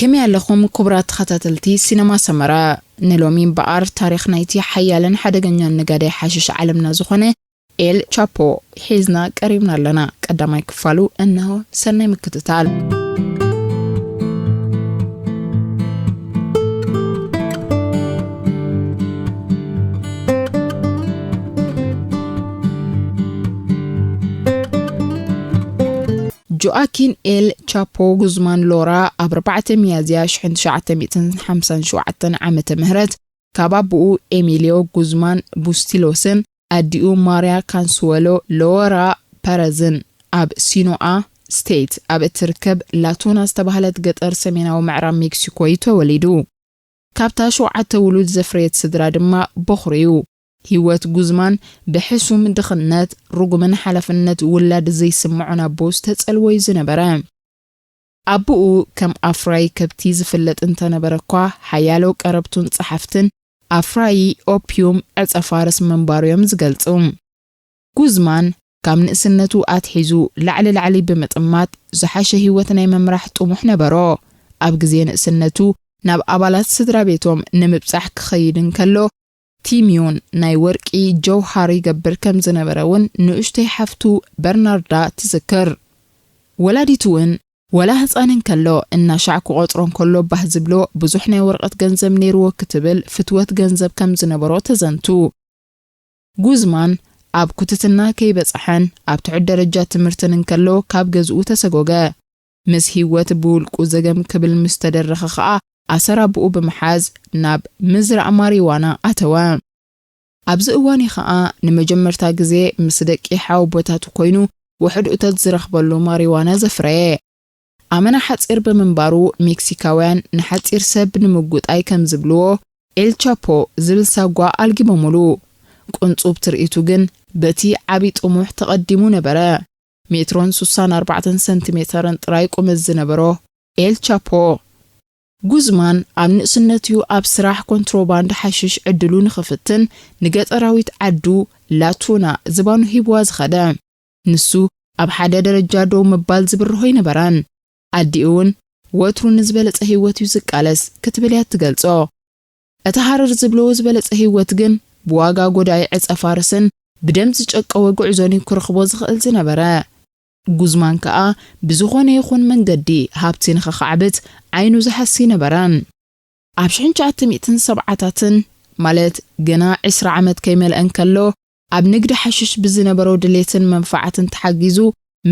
ከመይ ኣለኹም ክቡራት ተኸታተልቲ ሲነማ ሰመራ? ንሎሚ እምበኣር ታሪኽ ናይቲ ሓያልን ሓደገኛን ነጋዳይ ሓሽሽ ዓለምና ዝኾነ ኤል ቻፖ ሒዝና ቀሪብና ኣለና። ቀዳማይ ክፋሉ እነሆ። ሰናይ ምክትታል። ጆኣኪን ኤል ቻፖ ጉዝማን ሎራ ኣብ ኣርባዕተ ሚያዝያ ሽሕን ትሽዓተ ሚእትን ሓምሳን ሸውዓተን ዓመተ ምህረት ካብ ኣቦኡ ኤሚልዮ ጉዝማን ቡስቲሎስን ኣዲኡ ማርያ ካንስወሎ ሎራ ፐረዝን ኣብ ሲኖኣ ስቴት ኣብ እትርከብ ላቱና ዝተባህለት ገጠር ሰሜናዊ ምዕራብ ሜክሲኮ እዩ ተወሊዱ። ካብታ ሸውዓተ ውሉድ ዘፍረየት ስድራ ድማ በኹሪ እዩ። ህይወት ጉዝማን ብሕሱም ድኽነት፣ ርጉምን ሓላፍነት ውላድ ዘይስምዖን ኣቦ ዝተጸልወ እዩ ዝነበረ። ኣቦኡ ከም ኣፍራዪ ከብቲ ዝፍለጥ እንተነበረ እኳ፣ ሓያሎ ቀረብቱን ጸሓፍትን ኣፍራዪ ኦፒዩም ዕጸ ፋርስ ምንባሩ እዮም ዝገልጹ። ጉዝማን ካብ ንእስነቱ ኣትሒዙ ላዕሊ ላዕሊ ብምጥማት ዝሓሸ ህይወት ናይ ምምራሕ ጥሙሕ ነበሮ። ኣብ ግዜ ንእስነቱ ናብ ኣባላት ስድራ ቤቶም ንምብጻሕ ክኸይድ እንከሎ፣ ቲምዩን ናይ ወርቂ ጀውሃር ይገብር ከም ዝነበረ እውን ንእሽተይ ሓፍቱ በርናርዳ ትዝክር። ወላዲቱ እውን፣ "ወላ ህጻን እንከሎ እናሻዕ ክቖጽሮ እንከሎ ባህ ዝብሎ ብዙሕ ናይ ወረቐት ገንዘብ ነይርዎ" ክትብል ፍትወት ገንዘብ ከም ዝነበሮ ተዘንቱ። ጉዝማን ኣብ ኩትትና ከይበጽሐን ኣብ ትሑት ደረጃ ትምህርትን እንከሎ ካብ ገዝኡ ተሰጎገ። ምስ ህይወት ብውልቁ ዘገም ክብል ምስ ተደረኸ ኸኣ ኣሰር ኣቦኡ ብምሓዝ ናብ ምዝራእ ማሪዋና ኣተወ። ኣብዚ እዋን እዩ ኸኣ ንመጀመርታ ግዜ ምስ ደቂ ሓወቦታቱ ኮይኑ ውሑድ እቶት ዝረኽበሉ ማሪዋና ዘፍረየ። ኣመና ሓጺር ብምንባሩ ሜክሲካውያን ንሓጺር ሰብ ንምጉጣይ ከም ዝብልዎ ኤል ቻፖ ዝብል ሳጓ ኣልጊቦምሉ። ቅንጹብ ትርኢቱ ግን በቲ ዓቢ ጥሙሕ ተቐዲሙ ነበረ። ሜትሮን ስሳን ኣርባዕተን ሰንቲሜተርን ጥራይ ቁመት ዝነበሮ ኤል ቻፖ። ጉዝማን ኣብ ንእስነት'ዩ ኣብ ስራሕ ኮንትሮባንድ ሓሽሽ ዕድሉ ንኽፍትን ንገጠራዊት ዓዱ ላቱና ዝባኑ ሂብዋ ዝኸደ። ንሱ ኣብ ሓደ ደረጃ ደው ምባል ዝብርሆ ኣይነበረን። ኣዲኡ እውን ወትሩ ንዝበለጸ ህይወት እዩ ዝቃለስ ክትብል እያ ትገልጾ። እቲ ሃረር ዝብሎ ዝበለጸ ህይወት ግን ብዋጋ ጎዳኢ ዕጸ ፋርስን ብደም ዝጨቀወ ጉዕዞን እዩ ክረኽቦ ዝኽእል ዝነበረ። ጉዝማን ከኣ ብዝኾነ ይኹን መንገዲ ሃብቲ ንኸኻዕብት ዓይኑ ዝሓሲ ነበረን። ኣብ ሽሕን ትሽዓተ ሚእትን ሰብዓታትን፣ ማለት ገና ዕስራ ዓመት ከይመልአ እንከሎ፣ ኣብ ንግዲ ሓሽሽ ብዝነበሮ ድሌትን መንፋዓትን ተሓጊዙ፣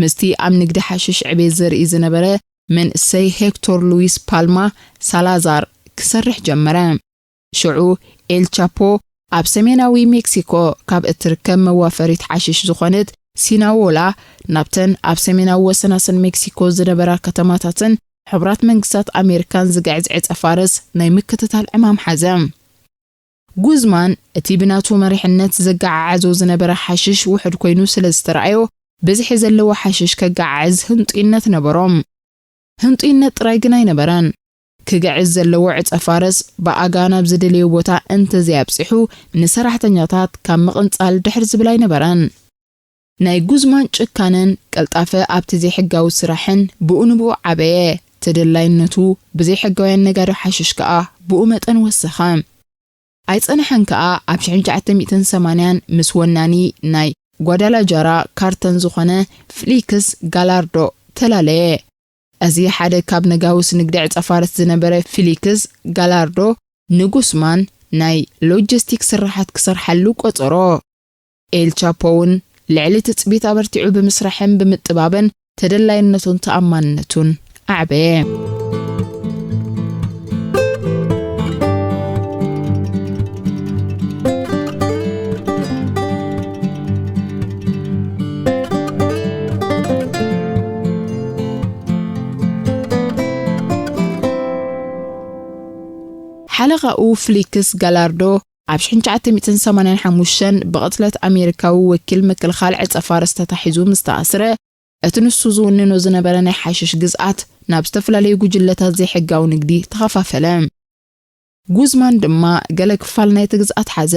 ምስቲ ኣብ ንግዲ ሓሽሽ ዕቤት ዘርኢ ዝነበረ መንእሰይ ሄክቶር ሉዊስ ፓልማ ሳላዛር ክሰርሕ ጀመረ። ሽዑ ኤል ቻፖ ኣብ ሰሜናዊ ሜክሲኮ ካብ እትርከብ መዋፈሪት ሓሽሽ ዝኾነት ሲናዎላ ናብተን ኣብ ሰሜናዊ ወሰናስን ሜክሲኮ ዝነበራ ከተማታትን ሕቡራት መንግስታት ኣሜሪካን ዝግዕዝ ዕጸ ፋርስ ናይ ምክትታል ዕማም ሓዘ። ጉዝማን እቲ ብናቱ መሪሕነት ዘገዓዓዞ ዝነበረ ሓሽሽ ውሑድ ኮይኑ ስለ ዝተረኣዮ፣ ብዝሒ ዘለዎ ሓሽሽ ከገዓዕዝ ህንጡይነት ነበሮም። ህንጡይነት ጥራይ ግን ኣይነበረን። ክግዕዝ ዘለዎ ዕጸ ፋርስ ብኣጋ ናብ ዝደለዮ ቦታ እንተዘይኣብጺሑ፣ ንሰራሕተኛታት ካብ ምቕንጻል ድሕር ዝብል ኣይነበረን። ናይ ጉዝማን ጭካነን ቀልጣፈ ኣብቲ ዘይሕጋዊ ስራሕን ብኡ ንብኡ ዓበየ። ተደላይነቱ ብዘይሕጋውያን ነጋዶ ሓሽሽ ከኣ ብኡ መጠን ወሰኸ። ኣይጸንሐን ከኣ፣ ኣብ ሽሕን ትሽዓተ ሚእትን ሰማንያን ምስ ወናኒ ናይ ጓዳላጃራ ካርተን ዝኾነ ፍሊክስ ጋላርዶ ተላለየ። እዚ ሓደ ካብ ነጋውስ ንግዲ ዕጸ ፋርስ ዝነበረ ፊሊክስ ጋላርዶ ንጉስማን ናይ ሎጂስቲክ ስራሓት ክሰርሓሉ ቆጸሮ። ኤል ቻፖ እውን ልዕሊ ትጽቢት ኣበርቲዑ ብምስራሕን ብምጥባብን ተደላይነቱን ተኣማንነቱን ኣዕበየ። ሓለቓኡ ፍሊክስ ጋላርዶ ኣብ ሽሕን ትሽዓተ ሚእትን ሰማንያን ሓሙሽተን ብቕትለት ኣሜሪካዊ ወኪል ምክልኻል ዕጸ ፋርስ ተታሒዙ ምስ ተኣስረ፣ እቲ ንሱ ዝውንኖ ዝነበረ ናይ ሓሽሽ ግዝኣት ናብ ዝተፈላለዩ ጉጅለታት ዘይሕጋዊ ንግዲ ተኸፋፈለ። ጉዝማን ድማ ገለ ክፋል ናይቲ ግዝኣት ሓዘ።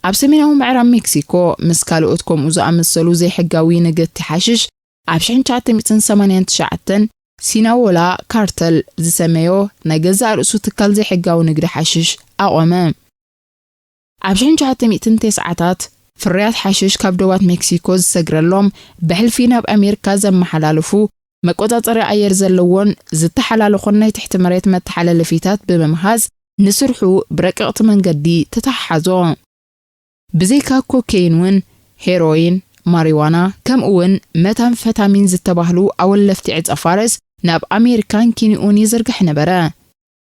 ኣብ ሰሜናዊ ምዕራብ ሜክሲኮ ምስ ካልኦት ከምኡ ዝኣመሰሉ ዘይሕጋዊ ነገድቲ ሓሽሽ ኣብ ሽሕን ትሽዓተ ሚእትን ሰማንያን ትሽዓተን ሲናዎላ ካርተል ዝሰመዮ ናይ ገዛእ ርእሱ ትካል ዘይሕጋዊ ንግዲ ሓሽሽ ኣቖመ። ኣብ ሽሕን ትሽዓተ ሚእትን ተስዓታት ፍርያት ሓሽሽ ካብ ዶባት ሜክሲኮ ዝሰግረሎም፣ ብሕልፊ ናብ ኣሜሪካ ዘመሓላልፉ፣ መቆጻጸሪ ኣየር ዘለዎን ዝተሓላለኾን ናይ ትሕቲ መሬት መተሓላለፊታት ብምምሃዝ፣ ንስርሑ ብረቂቕቲ መንገዲ ተተሓሓዞ። ብዘይካ ኮኬይን እውን፣ ሄሮይን፣ ማሪዋና፣ ከምኡ እውን መታምፈታሚን ዝተባህሉ ኣወለፍቲ ዕጸ ፋርስ ናብ ኣሜሪካን ኬንያኡን ይዝርጋሕ ነበረ።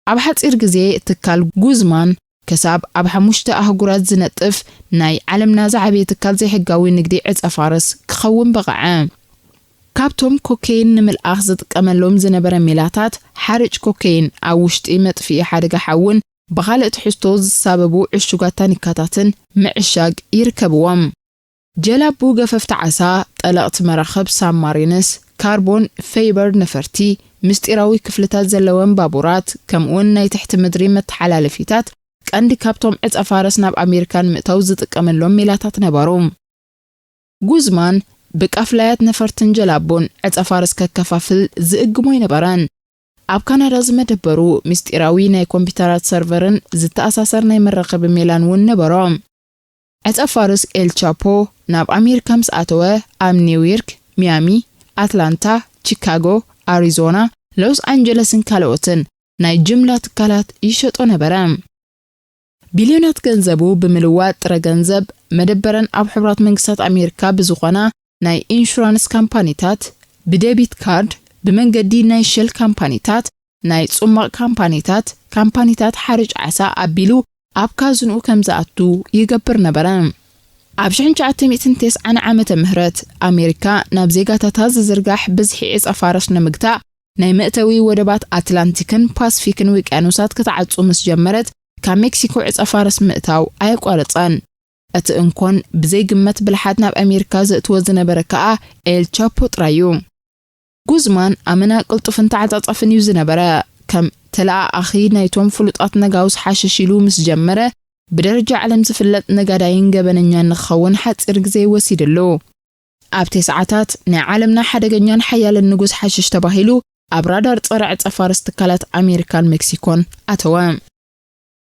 ኣብ ሓጺር ግዜ፣ ትካል ጉዝማን ክሳብ ኣብ ሓሙሽተ ኣህጉራት ዝነጥፍ ናይ ዓለምና ዝዓበየ ትካል ዘይሕጋዊ ንግዲ ዕጸ ፋርስ ክኸውን በቕዐ። ካብቶም ኮኬይን ንምልኣኽ ዝጥቀመሎም ዝነበረ ሜላታት፣ ሓርጭ ኮኬይን፣ ኣብ ውሽጢ መጥፍኢ ሓደጋ ሓውን ብኻልእ ትሕዝቶ ዝሳበቡ ዕሹጋት ታኒካታትን ምዕሻግ ይርከብዎም። ጀላቡ ገፈፍቲ ዓሳ፣ ጠለቕቲ መራኽብ ሳብማሪንስ፣ ካርቦን ፌይበር ነፈርቲ፣ ምስጢራዊ ክፍልታት ዘለወን ባቡራት፣ ከምኡውን ናይ ትሕቲ ምድሪ መተሓላለፊታት ቀንዲ ካብቶም ዕጸ ፋርስ ናብ ኣሜሪካ ንምእታው ዝጥቀመሎም ሜላታት ነበሩ። ጉዝማን ብቃፍላያት ነፈርትን ጀላቡን ዕጸ ፋርስ ከከፋፍል ዝእግሞ ኣይነበረን። ኣብ ካናዳ ዝመደበሩ ምስጢራዊ ናይ ኮምፒውተራት ሰርቨርን ዝተኣሳሰር ናይ መራኸቢ ሜላን እውን ነበሮ። ዕጸ ፋርስ ኤል ቻፖ ናብ ኣሜሪካ ምስ ኣተወ፣ ኣብ ኒውዮርክ፣ ሚያሚ፣ ኣትላንታ፣ ቺካጎ፣ ኣሪዞና፣ ሎስ ኣንጀለስን ካልኦትን ናይ ጅምላ ትካላት ይሸጦ ነበረ። ቢልዮናት ገንዘቡ ብምልዋጥ ጥረ ገንዘብ መደበረን ኣብ ሕቡራት መንግስታት ኣሜሪካ ብዝኾና ናይ ኢንሹራንስ ካምፓኒታት፣ ብደቢት ካርድ፣ ብመንገዲ ናይ ሸል ካምፓኒታት፣ ናይ ጽማቕ ካምፓኒታት፣ ካምፓኒታት ሓርጭ ዓሳ ኣቢሉ ኣብ ካዝንኡ ከም ዝኣቱ ይገብር ነበረ። ኣብ ሽሕን ትሽዓተ ሚእትን ተስዓን ዓመተ ምህረት ኣሜሪካ ናብ ዜጋታታ ዝዝርጋሕ ብዝሒ ዕጸ ፋርስ ንምግታእ ናይ መእተዊ ወደባት ኣትላንቲክን ፓስፊክን ውቅያኖሳት ክትዓጹ ምስ ጀመረት፣ ካብ ሜክሲኮ ዕጸ ፋርስ ምእታው ኣየቋረጸን። እቲ እንኮን ብዘይግመት ብልሓት ናብ ኣሜሪካ ዘእትዎ ዝነበረ ከኣ ኤል ቻፖ ጥራይ እዩ። ጉዝማን ኣመና ቅልጡፍን ተዓጻጻፍን እዩ ዝነበረ። ከም ተለኣኣኺ ናይቶም ፍሉጣት ነጋውስ ሓሽሽ ኢሉ ምስ ጀመረ፣ ብደረጃ ዓለም ዝፍለጥ ነጋዳይን ገበነኛን ንክኸውን ሓጺር ግዜ ወሲድሉ። ኣብ ተስዓታት ናይ ዓለምና ሓደገኛን ሓያልን ንጉስ ሓሽሽ ተባሂሉ ኣብ ራዳር ጸረ ዕጸ ፋርስ ትካላት ኣሜሪካን ሜክሲኮን ኣተወ።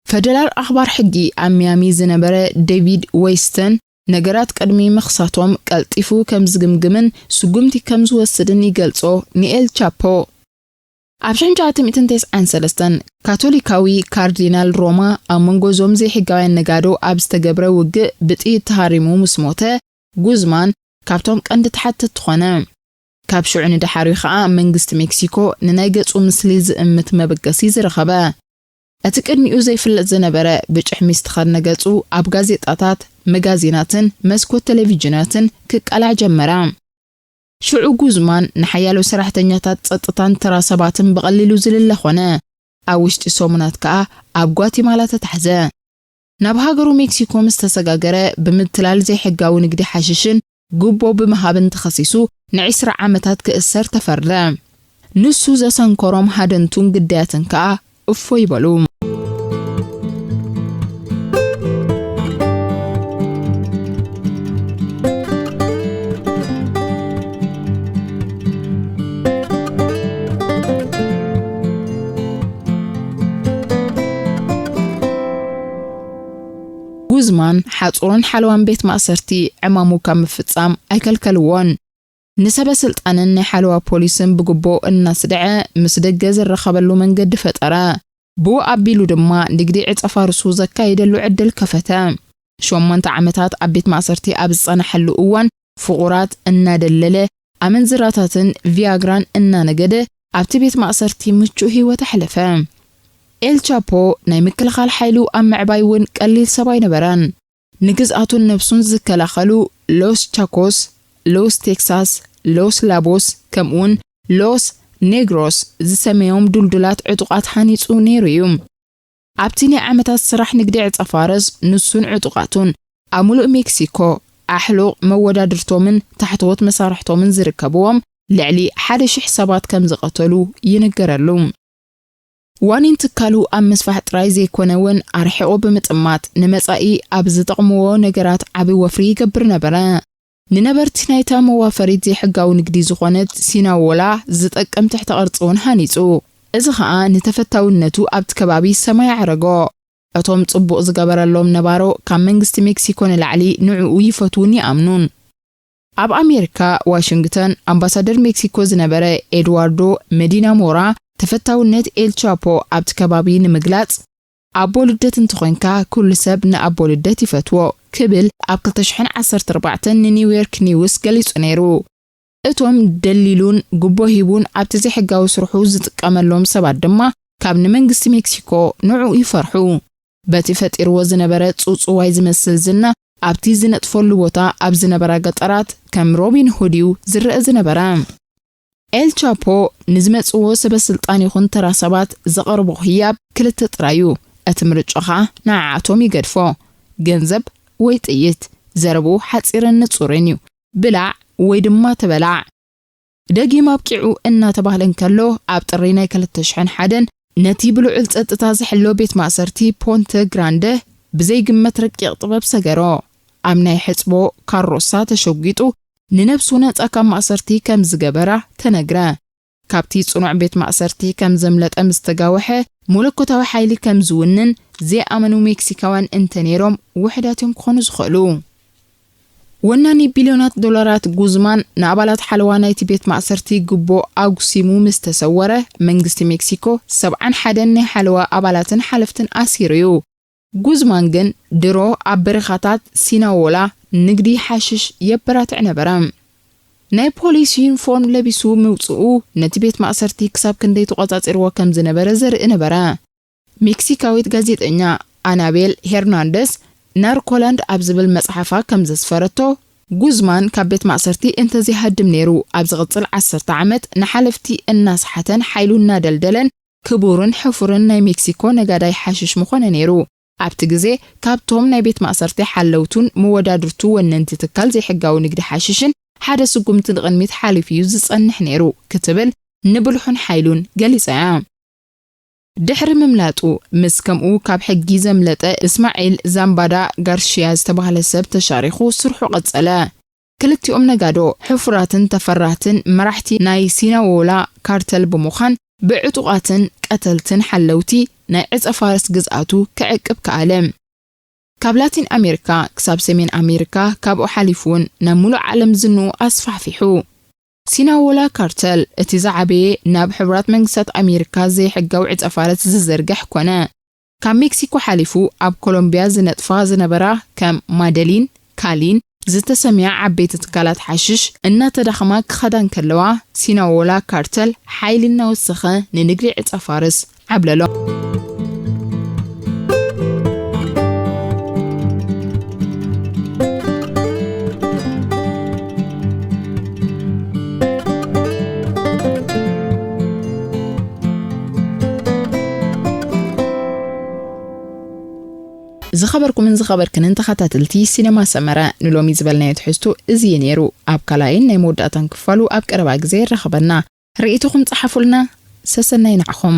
ፈደራል ኣኽባር ሕጊ ኣብ ሚያሚ ዝነበረ ዴቪድ ዌይስተን፣ ነገራት ቅድሚ ምኽሳቶም ቀልጢፉ ከም ዝግምግምን ስጉምቲ ከም ዝወስድን ይገልጾ ንኤል ቻፖ። ኣብ ሽሕን ትሽዓተ ሚእትን ተስዓን ሰለስተን፣ ካቶሊካዊ ካርዲናል ሮማ ኣብ መንጎ እዞም ዘይሕጋውያን ነጋዶ ኣብ ዝተገብረ ውግእ ብጥይት ተሃሪሙ ምስ ሞተ፣ ጉዝማን ካብቶም ቀንዲ ተሓተትቲ ኾነ። ካብ ሽዑ ንደሓር እዩ ኸኣ መንግስቲ ሜክሲኮ ንናይ ገጹ ምስሊ ዝእምት መበገሲ ዝረኸበ። እቲ ቅድሚኡ ዘይፍለጥ ዝነበረ ብጭሕሚ ዝተኸድነ ገጹ ኣብ ጋዜጣታት፣ መጋዚናትን መስኮት ቴሌቪዥናትን ክቃላዕ ጀመረ። ሽዑ ጉዝማን ንሓያሎ ሰራሕተኛታት ጸጥታን ተራ ሰባትን ብቐሊሉ ዝልለ ኾነ። ኣብ ውሽጢ ሰሙናት ከኣ ኣብ ጓቲማላ ተታሕዘ። ናብ ሃገሩ ሜክሲኮ ምስ ተሰጋገረ፣ ብምትላል ዘይሕጋዊ ንግዲ ሓሽሽን ጉቦ ብምሃብን ተኸሲሱ ንዕስራ ዓመታት ክእሰር ተፈርደ። ንሱ ዘሰንከሮም ሃደንቱን ግዳያትን ከኣ እፎይ በሉ። ጉዝማን ሓጹርን ሓለዋን ቤት ማእሰርቲ ዕማሙ ካብ ምፍጻም ኣይከልከልዎን። ንሰበ ስልጣንን ናይ ሓለዋ ፖሊስን ብግቦ እናስደዐ ምስ ደገ ዝራኸበሉ መንገዲ ፈጠረ። ብኡ ኣቢሉ ድማ ንግዲ ዕጸ ፋርሱ ዘካይደሉ ዕድል ከፈተ። ሸሞንተ ዓመታት ኣብ ቤት ማእሰርቲ ኣብ ዝጸናሓሉ እዋን፣ ፍቑራት እናደለለ፣ ኣመንዝራታትን ቪያግራን እናነገደ፣ ኣብቲ ቤት ማእሰርቲ ምቹእ ህይወት ኣሕለፈ። ኤል ቻፖ ናይ ምክልኻል ሓይሉ ኣብ ምዕባይ እውን ቀሊል ሰብ ኣይነበረን። ንግዝኣቱን ነብሱን ዝከላኸሉ ሎስ ቻኮስ፣ ሎስ ቴክሳስ፣ ሎስ ላቦስ፣ ከምኡውን ሎስ ኔግሮስ ዝሰመዮም ዱልዱላት ዕጡቓት ሃኒጹ ነይሩ እዩ። ኣብቲ ናይ ዓመታት ስራሕ ንግዲ ዕጸ ፋርስ፣ ንሱን ዕጡቓቱን ኣብ ምሉእ ሜክሲኮ፣ ኣሕሉቕ መወዳድርቶምን ታሕተዎት መሳርሕቶምን ዝርከብዎም ልዕሊ ሓደ ሽሕ ሰባት ከም ዝቐተሉ ይንገረሉ። ዋኒን ትካሉ ኣብ ምስፋሕ ጥራይ ዘይኮነ እውን፣ ኣርሒቑ ብምጥማት ንመጻኢ ኣብ ዝጠቕምዎ ነገራት ዓቢ ወፍሪ ይገብር ነበረ። ንነበርቲ ናይታ መዋፈሪት ዘይሕጋዊ ንግዲ ዝኾነት ሲናዎላ ዝጠቅም ትሕተ ቅርጺ እውን ሃኒጹ። እዚ ኸኣ ንተፈታውነቱ ኣብቲ ከባቢ ሰማይ ኣዕረጎ። እቶም ጽቡቕ ዝገበረሎም ነባሮ ካብ መንግስቲ ሜክሲኮ ንላዕሊ ንዕኡ ይፈትዉን ይኣምኑን። ኣብ ኣሜሪካ ዋሽንግተን ኣምባሳደር ሜክሲኮ ዝነበረ ኤድዋርዶ መዲና ሞራ፣ ተፈታውነት ኤል ቻፖ ኣብቲ ከባቢ ንምግላጽ፣ ኣቦ ልደት እንተኾይንካ ኩሉ ሰብ ንኣቦ ልደት ይፈትዎ ክብል ኣብ ክልተ ሽሕን ዓሰርተ ኣርባዕተን ንኒውዮርክ ኒውስ ገሊጹ ነይሩ። እቶም ደሊሉን ጉቦ ሂቡን ኣብቲ ዘይሕጋዊ ስርሑ ዝጥቀመሎም ሰባት ድማ ካብ ንመንግስቲ ሜክሲኮ ንዕኡ ይፈርሑ። በቲ ፈጢርዎ ዝነበረ ጽውጽዋይ ዝመስል ዝና ኣብቲ ዝነጥፈሉ ቦታ ኣብ ዝነበራ ገጠራት ከም ሮቢን ሁድ እዩ ዝረአ ዝነበረ። ኤል ቻፖ ንዝመጽዎ ሰበ ስልጣን ይኹን ተራ ሰባት ዘቐርቦ ህያብ ክልተ ጥራይ እዩ። እቲ ምርጫ ኸኣ ንዓኣቶም ይገድፎ። ገንዘብ ወይ ጥይት። ዘረብኡ ሓጺርን ንጹርን እዩ። ብላዕ ወይ ድማ ተበላዕ። ደጊም ኣብቂዑ እናተባህለ እንከሎ፣ ኣብ ጥሪ ናይ ክልተ ሽሕን ሓደን ነቲ ብልዑል ጸጥታ ዝሕሎ ቤት ማእሰርቲ ፖንተ ግራንደ ብዘይግመት ረቂቕ ጥበብ ሰገሮ። ኣብ ናይ ሕጽቦ ካሮሳ ተሸጒጡ ንነብሱ ነጻ ካብ ማእሰርቲ ከም ዝገበራ ተነግረ። ካብቲ ጽኑዕ ቤት ማእሰርቲ ከም ዘምለጠ ምስ ተጋወሐ፣ መለኮታዊ ሓይሊ ከም ዝውንን ዘይኣመኑ ሜክሲካውያን እንተ ነይሮም ውሑዳት እዮም ክኾኑ ዝኽእሉ። ወናኒ ቢልዮናት ዶላራት ጉዝማን ንኣባላት ሓለዋ ናይቲ ቤት ማእሰርቲ ግቦ ኣጉሲሙ ምስ ተሰወረ፣ መንግስቲ ሜክሲኮ ሰብዓን ሓደን ናይ ሓለዋ ኣባላትን ሓለፍትን ኣሲሩ እዩ። ጉዝማን ግን ድሮ ኣብ በረኻታት ሲናዎላ ንግዲ ሓሽሽ የበራትዕ ነበረ። ናይ ፖሊስ ዩኒፎርም ለቢሱ ምውጽኡ ነቲ ቤት ማእሰርቲ ክሳብ ክንደይ ተቖጻጺርዎ ከም ዝነበረ ዘርኢ ነበረ። ሜክሲካዊት ጋዜጠኛ ኣናቤል ሄርናንደስ ናርኮላንድ ኣብ ዝብል መጽሓፋ ከም ዘስፈረቶ፣ ጉዝማን ካብ ቤት ማእሰርቲ እንተዘይሃድም ነይሩ፣ ኣብ ዝቕጽል ዓሰርተ ዓመት ንሓለፍቲ እናሰሓተን ሓይሉ እናደልደለን ክቡርን ሕፉርን ናይ ሜክሲኮ ነጋዳይ ሓሽሽ ምኾነ ነይሩ። ኣብቲ ግዜ ካብቶም ናይ ቤት ማእሰርቲ ሓለውቱን መወዳድርቱ ወነንቲ ትካል ዘይሕጋዊ ንግዲ ሓሽሽን ሓደ ስጉምቲ ንቕድሚት ሓሊፉ እዩ ዝጸንሕ ነይሩ ክትብል ንብልሑን ሓይሉን ገሊጻ እያ። ድሕሪ ምምላጡ ምስ ከምኡ ካብ ሕጊ ዘምለጠ እስማዒል ዛምባዳ ጋርሽያ ዝተባህለ ሰብ ተሻሪኹ ስርሑ ቀጸለ። ክልቲኦም ነጋዶ ሕፉራትን ተፈራህትን መራሕቲ ናይ ሲናዎላ ካርተል ብምዃን ብዕጡቓትን ቀተልትን ሓለውቲ ናይ ዕጸ ፋርስ ግዝኣቱ ክዕቅብ ከኣለ። ካብ ላቲን ኣሜሪካ ክሳብ ሰሜን ኣሜሪካ፣ ካብኡ ሓሊፉ እውን ናብ ሙሉእ ዓለም ዝንኡ ኣስፋሕፊሑ። ሲናዎላ ካርተል እቲ ዝዓበየ ናብ ሕቡራት መንግስታት ኣሜሪካ ዘይሕጋዊ ዕጸ ፋርስ ዝዝርግሕ ኮነ። ካብ ሜክሲኮ ሓሊፉ ኣብ ኮሎምቢያ ዝነጥፋ ዝነበራ ከም ማደሊን፣ ካሊን ዝተሰምያ ዓበይቲ ትካላት ሓሽሽ እናተዳኸማ ክኸዳ እንከለዋ፣ ሲናዎላ ካርተል ሓይሊ እናወሰኸ ንንግዲ ዕጸ ፋርስ ዓብለሎ። ዝኸበርኩምን ዝኸበርክንን ተኸታተልቲ ሲነማ ሰመረ፣ ንሎሚ ዝበልናዮ ትሕዝቶ እዚ እዩ ነይሩ። ኣብ ካልኣይን ናይ መወዳእታን ክፋሉ ኣብ ቀረባ ግዜ ይራኸበና። ርእይቶኹም ጸሓፉልና። ሰሰናይ ንዓኹም።